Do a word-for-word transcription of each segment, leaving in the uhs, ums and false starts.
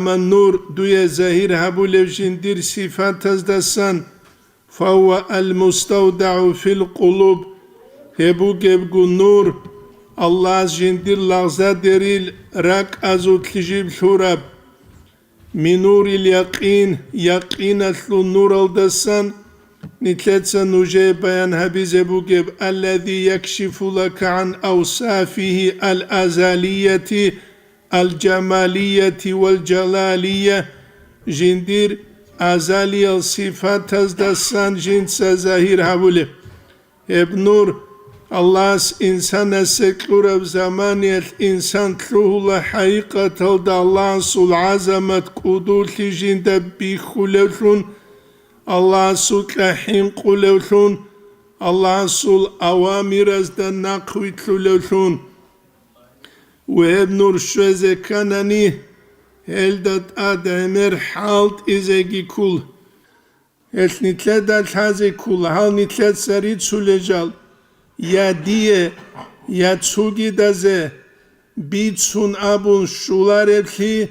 Амма нур дуе загьир гьабулев жиндир сифатаздасан, фавва ал-муставдагӀу фил къулуб, гьеб бугебго нур, Аллагьас жиндир лагъзадерил ракӀазулъ жиб лъураб. Минурил якъин, якъиналъул нуралдасан, нилъеца нужее баян гьабизе бугеб, аллади якшифу лака гӀан авсафихи ал-азалияти, ал-жамалияти вал-жалалия, жиндир азалиял сифатаздасан жинца загьир гьабулеб. Гьеб нур Аллагьас инсанасе кьураб заманиялъ инсан лъугьула хӀакъикъаталда Аллагьасул гӀазамат кӀудулъи жинда бихьулевлъун, Аллагьасукьа хӀинкъулевлъун, Аллагьасул авамиразда нахъвилълъулевлъун. Ва гьеб нур щвезе кканани, гьелда тӀад гӀемер хӀалтӀизеги ккола. Гьелъ нилъеда лъазе ккола, гьал нилъеца рицулел жал, я дие, я цогидазе бицун абун щолареблъи,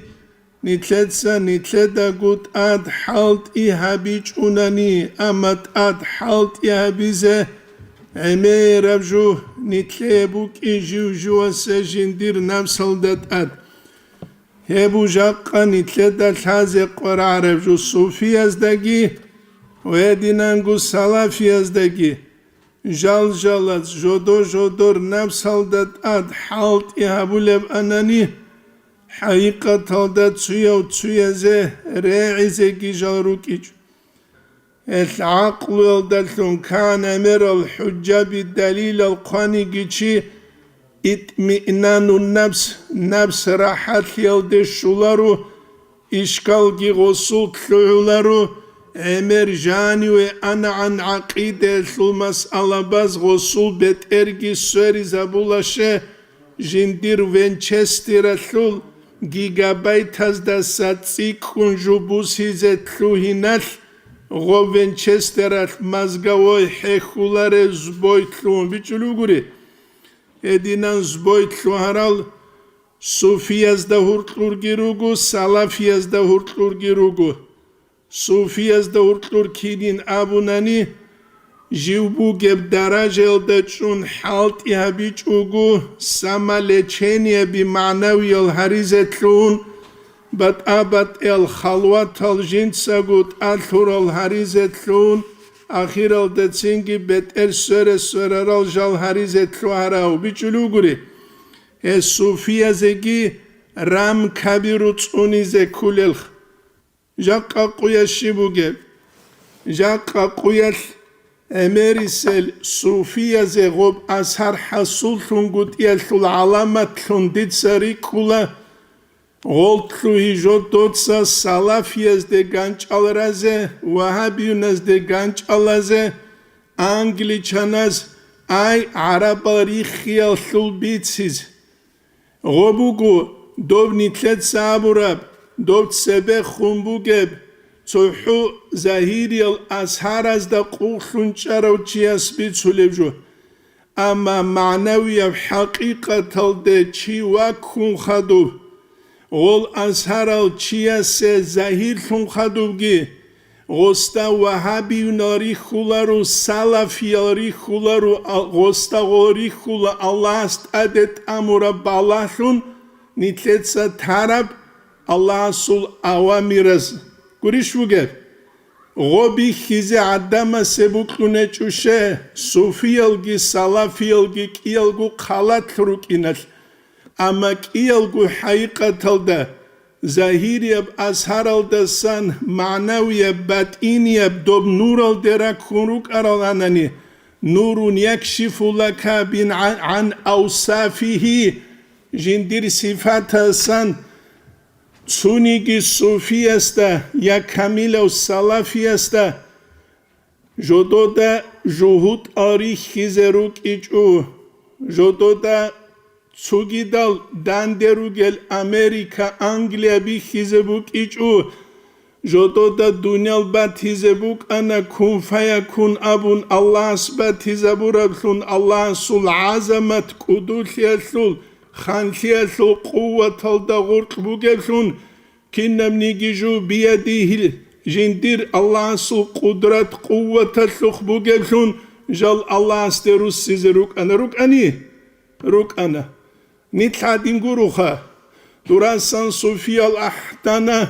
нилъеца нилъедаго тӀад хӀалтӀи гьабичӀунани, амма тӀад хӀалтӀи гьабизе гӀемераб жо нилъее букӀин жив-живасе жиндир напсалда тӀад. Гьеб жакъа нилъеда лъазе къварагӀараб жо суфияздаги ва гьединанго салафияздаги, жал-жалаз жодо-жодор напсалда тӀад хӀалтӀи гьабулеб анани, хӀакъикъаталда цуяв цуязе регӀизеги жал рукӀичӀо. Гьелъ гӀакълуялдалъун кан гӀемерал хӀужжаби далилал хъваниги чи итмиънанун напс, напс рахӀатлъиялде щоларо, ишкалги гъосул лъугӀуларо, гӀемер жаниве анагӀан гӀакъидаялъул масъалабаз гъосул бетӀерги сверизабулаще, жиндир венчестералъул гигабайтаздаса цӀикӀкӀун жо бусизе лъугьиналъ, гъов венчестералъ мозговой хӀехьуларел сбой лъугьун бичӀчӀулев гури. Гьединан сбой лъугьарал суфиязда гьуркьурги руго, салафиязда гьуркьурги руго. Суфиязда гьуркьур кинин абунани, жив бугеб даражаялда чӀун хӀалтӀи гьабичӀого, самолечениеби магӀнавиял гьаризе лъугьун, батӀа-батӀиял халватал жинцаго тӀалъурал гьаризе лъугьун, ахиралда цинги бетӀер свере-сверарал жал гьаризе лъугьарав бичӀчӀулев гури. Гьес суфиязеги рамкаби руцӀунизе кколелха. Жакъа къуялъ щиб бугеб? Жакъа къуялъ гӀемерисел суфиязе гъоб асар хӀасуллъунгутӀиялъул гӀаламатлъун дица рикӀкӀула, гъол лъугьи жо доца салафиязде ганчӀал разе, вагьабиюназде ганчӀал разе, англичаназ, ай, гӀарабал риххиялъул бицизе. Гъо буго, доб нилъеца абураб, доб цебехун бугеб, цохӀо загьириял асаразда къуллъун чӀарав чияс бицулеб жо. Амма магӀнавияб хӀакъикъаталде чи ваккун хадуб, гъол асарал чиясе загьирлъун хадубги, гъосда вагьабиюнал рихьуларо, салафиял рихьуларо, а-, гъосда гъо рихьула Аллагьас тӀаде тӀамураб балагьлъун нилъеца тараб Аллагьасул авамираз. Гурищ бугеб? Гъо бихьизе гӀадамасе букьунечӀуще, суфиялги салафиялги кӀиялго халат рукӀиналъ. Амма кӀиялго хӀакъикъаталда, загьирияб асаралдасан магӀнавияб, батӀинияб доб нуралде раккун рукӀараланани, нурун якшифу лака бин гӀан, гӀан авсафихи, жиндир сифатасан цуниги суфиясда я камилав салафиясда, жодода жугьутӀал рихьизе рукӀичӀо, жодода цогидал данде ругел Америка, Англия бихьизе букӀичӀо, жодода дуниял батизе букӀана, кун фаякун абун Аллагьас батизабураблъун, Аллагьасул гӀазамат кӀудулъиялъул, ханлъиялъул къуваталда гъоркь бугеблъун, Кинабниги жо биядихьил жиндир Аллагьасул къудрат-къуваталъухъ бугеблъун, жал Аллагьасде руссизе рукӀана, рукӀани? РукӀана. Нилъ гьадин гуроха. Дурасан суфиял ахӀдана,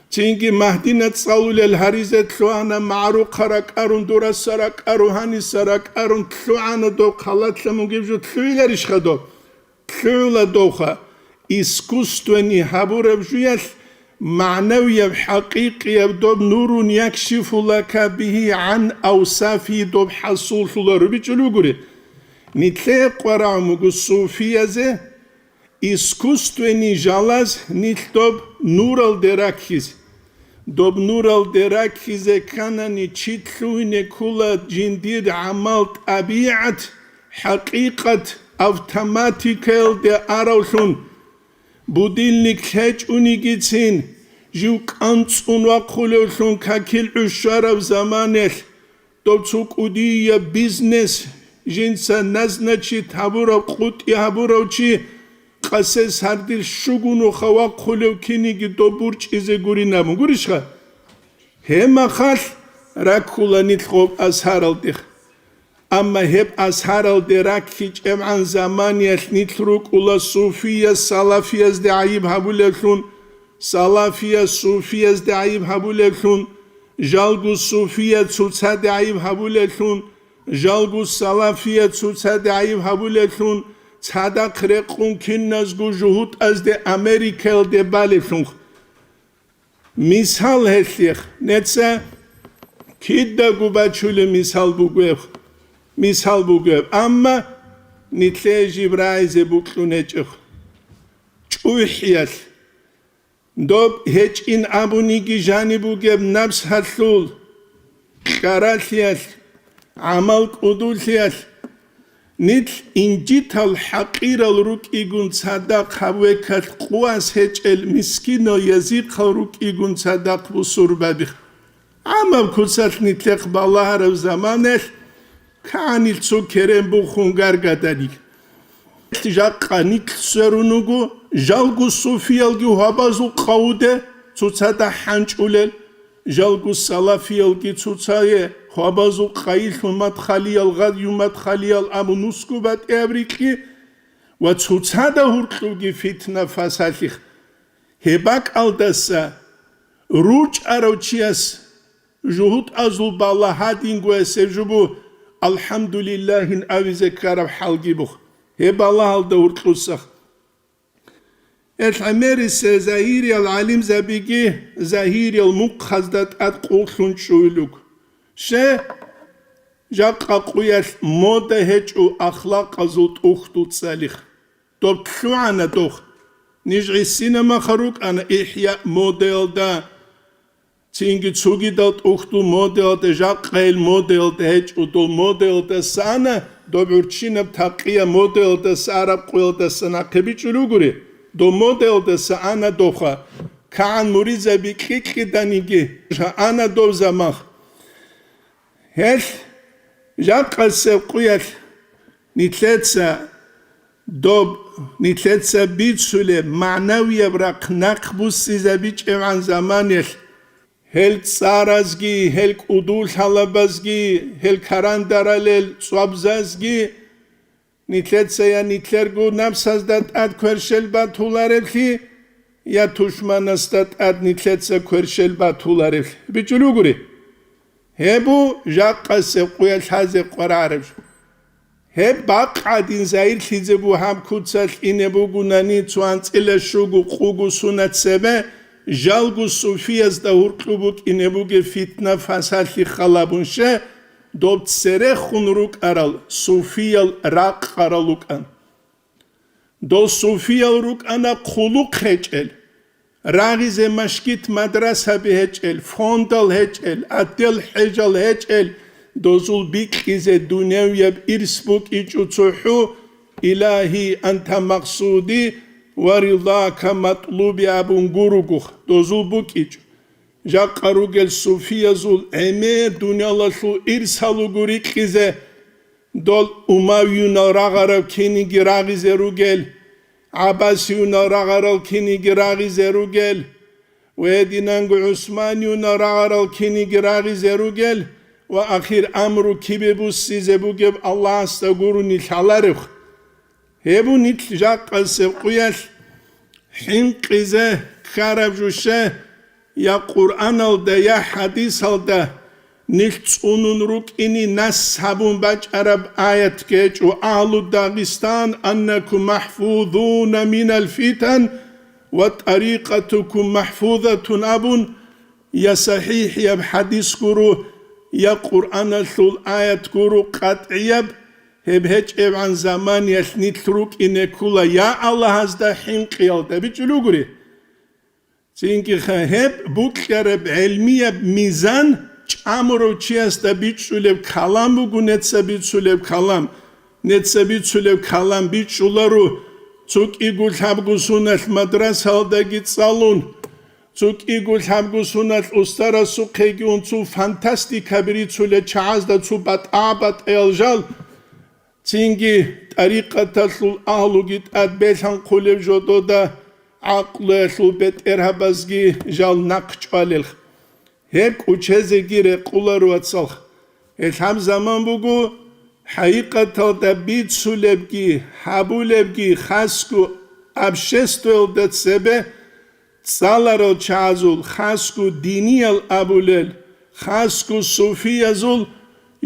цинги Магьдина цӀалулел гьаризе лъугьана, магӀарухъа ракӀарун, дураса ракӀару, гьаниса ракӀарун лъугьана доб, халатла мугеб жо лъугьиларищха доб? ЛъугӀула довха, искусственный гьабураб жуялъ, магӀнавияб, хӀакъикъияб доб нурун якшифу лака бигьи гӀан авсафи доб хӀасуллъула рубичӀул ругури. Нилъее къварагӀун буго суфиязе, искусственный жалаз нилъ доб нуралде раккизе. Доб нуралде раккизе кканани, чи лъугьине ккула жиндир гӀамал-тӀабигӀат, хӀакъикъат автоматикаялде аравлъун, будильник лъечӀунигицин, жив кӀанцӀун вахъулевлъун какил гӀущараб заманалъ, доб цо кӀудияб бизнес, жинца назначить гьабурав, къутӀи гьабурав чи, къасес гьардил щугунуха вахъулев киниги доб бурчӀизе гурин абун гурищха? Гьеб махалъ раккула нилъ гъоб азгьаралдех. Амма гьеб азгьаралде раккичӀебгӀан заманиялъ нилъ рукӀула суфияс салафиязде гӀайиб гьабулевлъун, салафияс суфиязде гӀайиб гьабулевлъун, жалго суфия цоцаде гӀайиб гьабулевлъун, жалго салафия цоцаде гӀайиб гьабулевлъун, цадахъ рекъун киназго жугьутӀазде Америкаялде балевлъун. Мисал гьелъих, неца кидаго бачулеб мисал бугеб, мисал бугеб, амма нилъее жиб рагӀизе букьун гьечӀеб. ЧӀухӀиялъ. Доб гьечӀин абуниги жаниб бугеб напсалъул кьаралъиялъ, гӀамал кӀудулъиялъ, нилъ инжитал хӀакъирал рукӀигун цадахъ гьаб векалъ къуват гьечӀел мискинал язихъал рукӀигун цадахъ бусурбабих. ГӀамаб куцалъ нилъехъ балагьараб заманалъ кагӀанил цо керен бухун гаргаданик. Жакъа нилъ сверун руго, жалго суфиялги гьабазул къавуде цоцада хӀанчӀулел, жалго салафиялги цоцае гьабазул къайилъун мадхалиял, гъадю мадхалиял абун нусго батӀияб рикьи ва цоцада гьуркьуги фитна-фасалъих. Гьеб бакӀалдаса ручӀарав чияс жугьутӀазул балагь гьадинго гьесеб жубу, алхӀамдулиллагьин абизе ккараб хӀалги бух. Гьеб балагьалда гьуркьусах. Гьел гӀемерисел загьириял гӀалимзабиги загьириял мухъазда тӀад къуллъун чӀугьилуг. Ще, жакъа къуялъ мода гьечӀо ахлакъазул тӀухьдул цӀалих. Доб лъугӀана дох. Ниж гӀисинамаха рукӀана ИхӀяъ модаялда, цинги цогидал тӀухьдул модаялда, жакъа гьел модаялда гьечӀо, дол модаялдаса ана, доб гӀурччинаб такъия модаялдаса, араб къуялдаса нахъе бичӀчӀулел ругури, доб модаялдаса ана доха, кагӀан муридзаби кьикьиданиги, ана доб замах. Гьелъ жакъасеб къуялъ нилъеца доб, нилъеца бицулеб магӀнавияб рахъ нахъбуссизабичӀебгӀан заманалъ, гьел цӀаразги, гьел кӀудул-лъалабазги, гьел карандаралел цӀвабзазги, нилъеца я нилъерго напсазда тӀад кверщел батулареблъи, я тушманасда тӀад нилъеца кверщел батулареблъи. БичӀчӀулел ругури? Гьеб бу жакъасеб къуялъ лъазе къварареб жо. Гьеб бакъ гӀадин загьирлъизе бугьаб куцалъ ине бугунани цо анцӀила щуго къуго сунат цебе, жалго суфиязда гьуркьу букӀине бугеб фитна-фасалъи халабун ще, доб церехун рукӀарал суфиял ракъарал рукӀан. Дол суфиял рукӀана хъулухъ гьечӀел, рагъизе машгит-мадрасаби гьечӀел, фондал гьечӀел, отдел хӀежал гьечӀел, дозул бикьизе дуневияб ирс букӀичӀо цохӀо, «Илагьи, анта макъсуди ва рилака матлуби», абун гуругух, дозул букӀичӀо. Жакъа ругел суфиязул гӀемер дуниялалъул ирсал руго рикьизе, дол умавиюнал рагъарал киниги рагъизе ругел, гӀаббасиюнал рагъарал киниги рагъизе ругел, ва гьединанго ГӀусманиюнал рагӀарал киниги рагъизе ругел ва ахир амру кибе буссизе бугеб Аллагьасда гурони лъалареб. Гьеб нилъ жакъасеб къуялъ хӀинкъизе ккараб жо щай, я Къуръаналда, я хӀадисалда нилъ цӀунун рукӀине нас гьабун бачӀараб аят гьечӀо: «Агьлу Дагъистан, аннакум махфузуна минал фитан ва тарикъатукум махфузатун», абун, я сахӀихӀияб хӀадис гуро, я Къуръаналъул аят гуро къатӀияб, гьеб гьечӀебгӀан заманиялъ нилъ рукӀине ккола, я Аллагьасда хӀинкъиялда бичӀчӀулев гури. Цинги ха-, гьеб букьараб гӀелмияб мизан чӀамурав чиясда бичӀчӀулеб калам буго, неца бицулеб калам. Неца бицулеб калам бичӀчӀуларо, цо кӀиго лъабго соналъ мадрасалдаги цӀалун, цо кӀиго лъабго соналъ устарасухъеги ун, цо фантастикаби рицулел чагӀазда цо батӀа-батӀаял жал, цинги тӀарикъаталъул агьлуги тӀад белъанхъулеб жодода гӀакълуялъул бетӀергьабазги жал нахъ чӀвалелха. Гьеб кӀучезеги рекъуларо, вацал. Гьелъ гьаб заман буго, хӀакъикъаталда бицулебги гьабулебги хасго обществоялда цебе цӀаларал чагӀазул, хасго диниял абулел, хасго суфиязул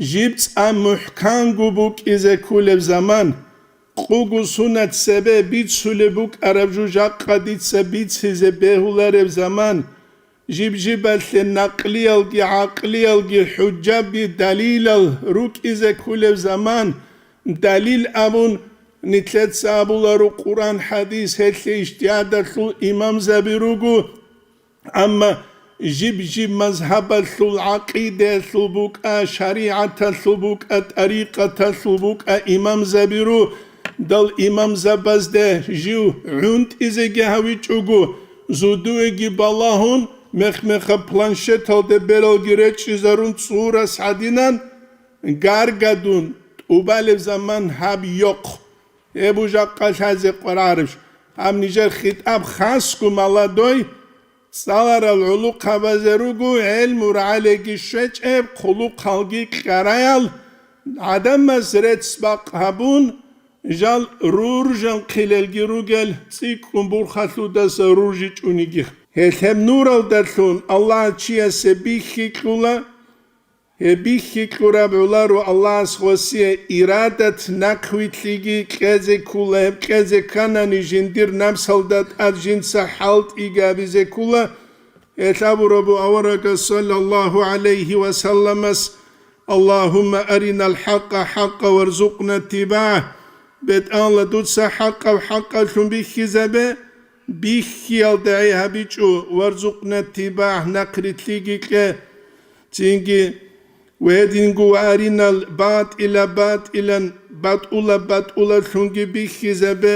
жиб цӀа мухӀканго букӀизе кколеб заман. Къуго сунат цебе бицулеб букӀараб жо жакъа дица бицизе бегьулареб заман, жиб-жибалъе накълиялги гӀакълиялги хӀужжаби далилал рукӀизе кколеб заман, далил абун, нилъеца абуларо Къуръан-хӀадис, гьелъе ижтигьадалъул имамзаби руго. Амма жиб-жиб мазгьабалъул гӀакъидаялъул букӀа, шаригӀаталъул букӀа, тӀарикъаталъул букӀа имамзабиру, дал имамзабазде жив гӀунтӀизеги гьавичӀого, зодуеги балагьун, мех-меха планшеталде бералги речӀчӀизарун цӀурас гӀадинан, гаргадун тӀубалеб заман гьаб йохъ. Гьеб жакъа лъазе къварарищ? Гьаб нижер хитӀаб хасго молодой, цӀаларал гӀулухъабазе руго гӀелму рагӀалиги щвечӀеб, хъулухъалги кьараял, гӀадамаз рецц-бакъ гьабун, жал руржанхъилелги ругел, цӀикӀкӀун бурхалъудаса руржичӀониги. Гьелъ гьеб нуралдалъун Аллагь чиясе бихьи кьула, гьеб бихьи кьураб гӀоларо Аллагьас гъосие ирадат, нахъвилълъиги кьезе ккула, гьеб кьезе кканани жиндир напсалда тӀад жинца хӀалтӀиги гьабизе ккула. Гьелъ абурабу аварагас, саллаллагьу гӀалайгьи ва салламас: «Аллагьумма аринал хӀакъа хӀакъа варзукъна иттибагӀа». БетӀалла, дуца хӀакъаб хӀакъалъун бихьизабе, бихьиялда гӀей гьабичӀо, варзукъна иттибагӀа, нахърилълъиги кье. Цинги, ва гьединго ва аринал батӀила батӀилан, батӀула батӀулалъунги бихьизабе.